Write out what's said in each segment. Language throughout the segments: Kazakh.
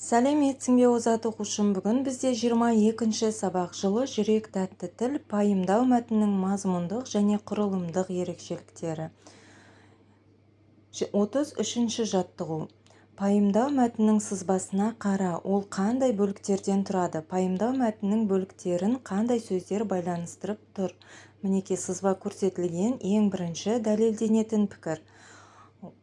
Сәлеметсің бе, озат оқушым! Бүгін бізде 22-ші сабақ: «Жылы жүрек, тәтті тіл». Пайымдау мәтінінің мазмұндық және құрылымдық ерекшеліктері. 33-ші жаттығу. Пайымдау мәтінінің сызбасына қара. Ол қандай бөліктерден тұрады? Пайымдау мәтінінің бөліктерін қандай сөздер байланыстырып тұр? Мінекей, сызба көрсетілген. Ең бірінші дәлелденетін пікір.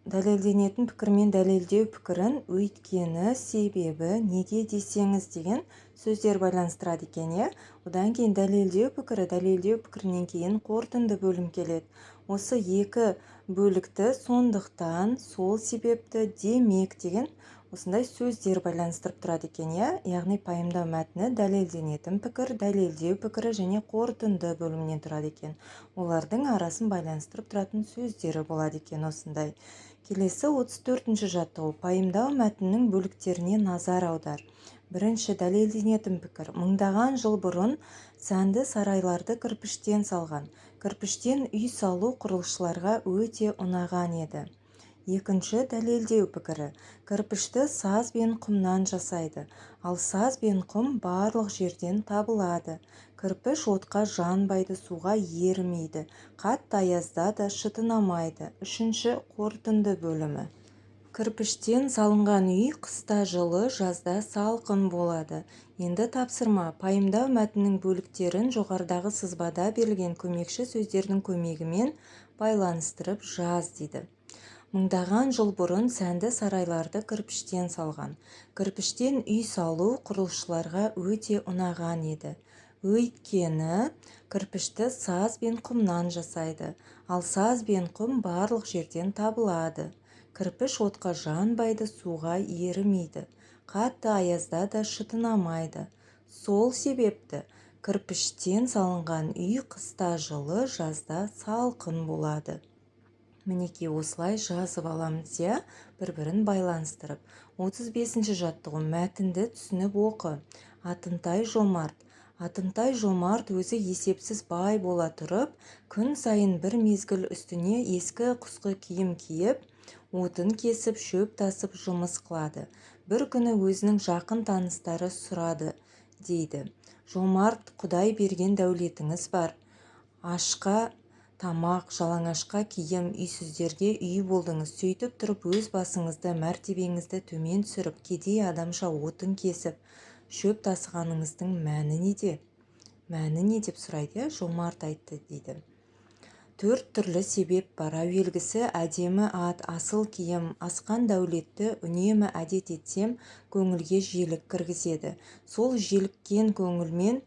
Дәлелденетін пікір мен дәлелдеу пікірін «өйткені», «себебі», «неге десеңіз» деген сөздер байланыстырады екен, иә. Одан кейін дәлелдеу пікірі, дәлелдеу пікірінен кейін қорытынды бөлім келеді. Осы екі бөлікті «сондықтан», «сол себепті», «демек» деген осындай сөздер байланыстырып тұрады екен, иә. Яғни пайымдау мәтіні дәлелденетін пікір, дәлелдеу пікірі және қорытынды бөлімнен тұрады екен. Олардың арасын байланыстырып тұратын сөздері болады екен осындай. Келесі 34-ші жаттығу. Пайымдау мәтінінің бөліктеріне назар аудар. Бірінші дәлелденетін пікір. Мыңдаған жыл бұрын сәнді сарайларды кірпіштен салған. Кірпіштен үй салу құрылысшыларға өте ұнаған еді. Екінші дәлелдеу пікірі. Кірпішті саз бен құмнан жасайды, ал саз бен құм барлық жерден табылады. Кірпіш отқа жанбайды, суға ерімейді, қатты аязда да шытынамайды. Үшінші қорытынды бөлімі. Кірпіштен салынған үй қыста жылы, жазда салқын болады. Енді тапсырма. Пайымдау мәтінінің бөліктерін жоғарыдағы сызбада берілген көмекші сөздердің көмегімен байланыстырып жаз, дейді. Мыңдаған жыл бұрын сәнді сарайларды кірпіштен салған. Кірпіштен үй салу құрылысшыларға өте ұнаған еді. Өйткені кірпішті саз бен құмнан жасайды, ал саз бен құм барлық жерден табылады. Кірпіш отқа жанбайды, суға ерімейді, қатты аязда да шытынамайды. Сол себепті кірпіштен салынған үй қыста жылы, жазда салқын болады. Мінекей, осылай жазып аламыз, иә, бір-бірін байланыстырып. 35-ші жаттығу. Мәтінді түсініп оқы. Атымтай жомарт. Атымтай жомарт өзі есепсіз бай бола тұрып, күн сайын бір мезгіл үстіне ескі құсқы киім киіп, отын кесіп, шөп тасып жұмыс қылады. Бір күні өзінің жақын таныстары сұрады дейді: «Жомарт, Құдай берген дәулетіңіз бар. Ашқа тамақ, жалаңашқа киім, үйсіздерге үй болдыңыз. Сөйтіп тұрып өз басыңызды, мәртебеңізді төмен түсіріп, кедей адамша отын кесіп, шөп тасығаныңыздың мәні неде, мәні не?» – деп сұрайды, иә. Жомарт айтты дейді: «Төрт түрлі себеп бар. Әуелгісі – әдемі ат, асыл киім, асқан дәулетті үнемі әдет етсем, көңілге желік кіргізеді. Сол желіккен көңілмен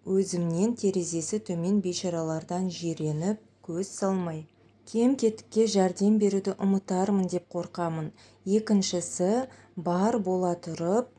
өзімнен терезесі төмен бейшаралардан жиреніп көз салмай, кем-кетікке жәрдем беруді ұмытармын деп қорқамын. Екіншісі, бар бола тұрып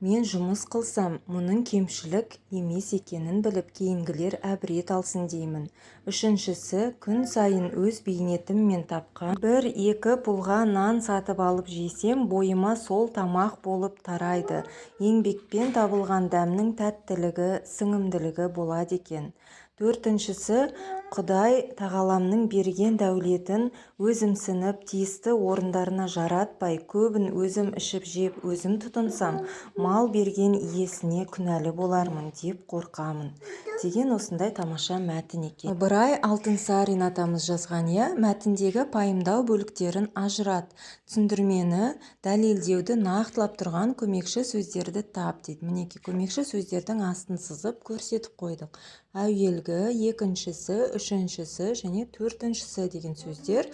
мен жұмыс қылсам, мұның кемшілік емес екенін біліп, кейінгілер әбірет алсын деймін. Үшіншісі, күн сайын өз бейнетіммен тапқан бір-екі пұлға нан сатып алып жесем, бойыма сол тамақ болып тарайды. Еңбекпен табылған дәмнің тәттілігі, сіңімділігі болады екен. Төртіншісі, Құдай тағаламның берген дәулетін өзімсініп, тиісті орындарына жаратпай, көбін өзім ішіп-жеп, өзім тұтынсам, мал берген иесіне күнәлі болармын деп қорқамын», – деген осындай тамаша мәтін екен. Ыбырай Алтынсарин атамыз жазған, иә. Мәтіндегі пайымдау бөліктерін ажырат. Түсіндірмені, дәлелдеуді нақтылап тұрған көмекші сөздерді тап, дейді. Мінекей, көмекші сөздердің астын сызып көрсетіп қойдық. Әуелгі, екіншісі, үшіншісі және төртіншісі деген сөздер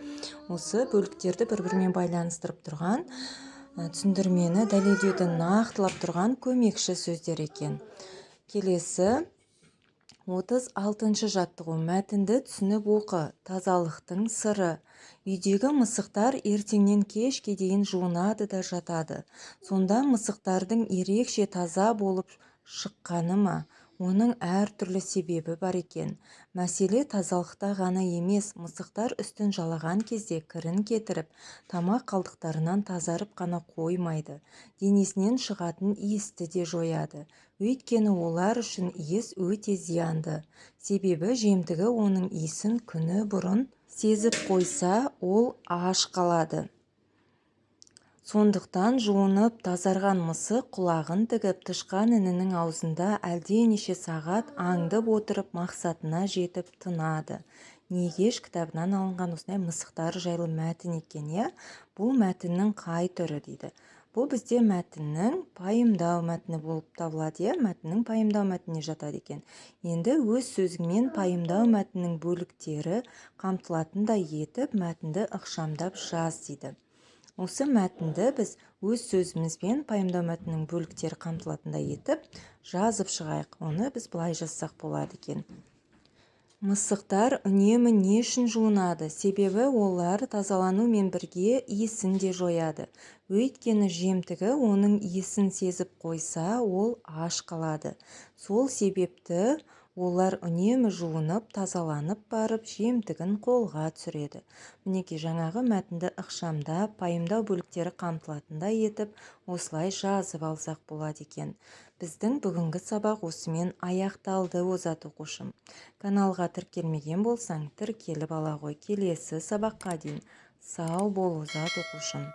осы бөліктерді бір бірімен байланыстырып тұрған, түсіндірмені, дәлелдеуді нақтылап тұрған көмекші сөздер екен. Келесі 36-шы жаттығу. Мәтінді түсініп оқы. Тазалықтың сыры. Үйдегі мысықтар ертеңнен кешке дейін жуынады да жатады. Сонда мысықтардың ерекше таза болып шыққаны ма? Оның әртүрлі себебі бар екен. Мәселе тазалықта ғана емес. Мысықтар үстін жалаған кезде кірін кетіріп, тамақ қалдықтарынан тазарып қана қоймайды, денесінен шығатын иісті де жояды. Өйткені олар үшін иіс өте зиянды. Себебі жемтігі оның иісін күні бұрын сезіп қойса, ол аш қалады. Сондықтан жуынып тазарған мысық құлағын тігіп, тышқан інінің аузында әлденеше сағат аңдып отырып, мақсатына жетіп тынады. Негеш кітабынан алынған осындай мысықтар жайлы мәтін екен, иә. Бұл мәтіннің қай түрі дейді? Бұл бізде мәтіннің пайымдау мәтіні болып табылады, иә, мәтіннің пайымдау мәтініне жатады екен. Енді өз сөзіңмен пайымдау мәтіннің бөліктері қамтылатындай етіп мәтінді ықшамдап жаз дейді. Осы мәтінді біз өз сөзімізбен пайымдау мәтіннің бөліктері қамтылатындай етіп жазып шығайық. Оны біз былай жазсақ болады екен. Мысықтар үнемі не үшін жуынады? Себебі олар тазаланумен бірге иісін де жояды. Өйткені жемтігі оның иісін сезіп қойса, ол аш қалады. Сол себепті олар үнемі жуынып, тазаланып барып, жемтігін қолға түсіреді. Мінекей, жаңағы мәтінді ықшамдап, пайымдау бөліктері қамтылатындай етіп осылай жазып алсақ болады екен. Біздің бүгінгі сабақ осымен аяқталды, озат оқушым. Каналға тіркелмеген болсаң, тіркеліп ала ғой. Келесі сабаққа дейін сау бол, озат оқушым.